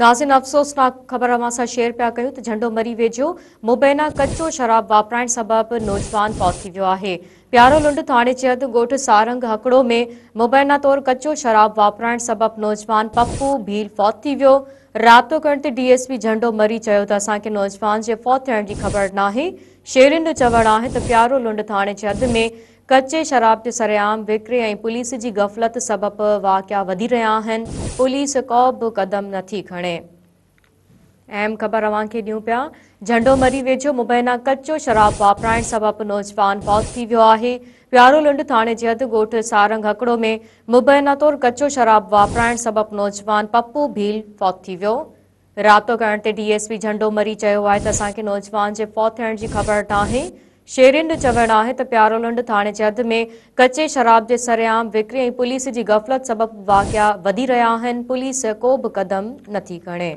ناظرين افسوسناڪ خبر اوهان سان شيئر پيا ڪيون ته جهنڊو مري ويجهو مبينا ڪچو شراب واپرائڻ سبب نوجوان فوت ٿي ويو آهي. پيارو لنڊ ٿاڻي جي حد ڳوٺ سارنگ هڪڙو ۾ مبينا طور ڪچو شراب واپرائڻ سبب نوجوان پپو ڀيل فوت ٿي ويو. رابطو ڪرڻ تي ڊي ايس پي جهنڊو مري چيو ته اسان کي نوجوان جي فوت ٿيڻ جي خبر ناهي. شهرين جو چوڻ آهي ته پيارو لنڊ ٿاڻي جي حد ۾ ڪچي شراب جي سرعام وڪري ۽ پوليس جي غفلت سبب واقعا وڌي رهيا آهن، پوليس ڪو به قدم نٿي کڻي. اهم خبر اوهان کي ڏيون پيا، جهنڊو مري ويجهو مبينا ڪچو شراب واپرائڻ سبب نوجوان فوت ٿي ويو آهي، پيارو لنڊ ٿاڻي جي حد ڳوٺ سارنگ هڪڙو ۾ مبينا طور ڪچو شراب واپرائڻ سبب نوجوان پپو ڀيل فوت ٿي ويو. رابطو ڪرڻ تي ڊي ايس پي جهنڊو مري چيو آهي ته اسان کي نوجوان جي فوت ٿيڻ جي خبر ناهي. شهرين جو چوڻ آهي ته پيارولنڊ ٿاڻي جي حد ۾ ڪچي شراب جي سرعام وڪري ۽ پوليس جي غفلت سبب واقعا وڌي رهيا آهن، پوليس ڪو به قدم نٿي کڻي.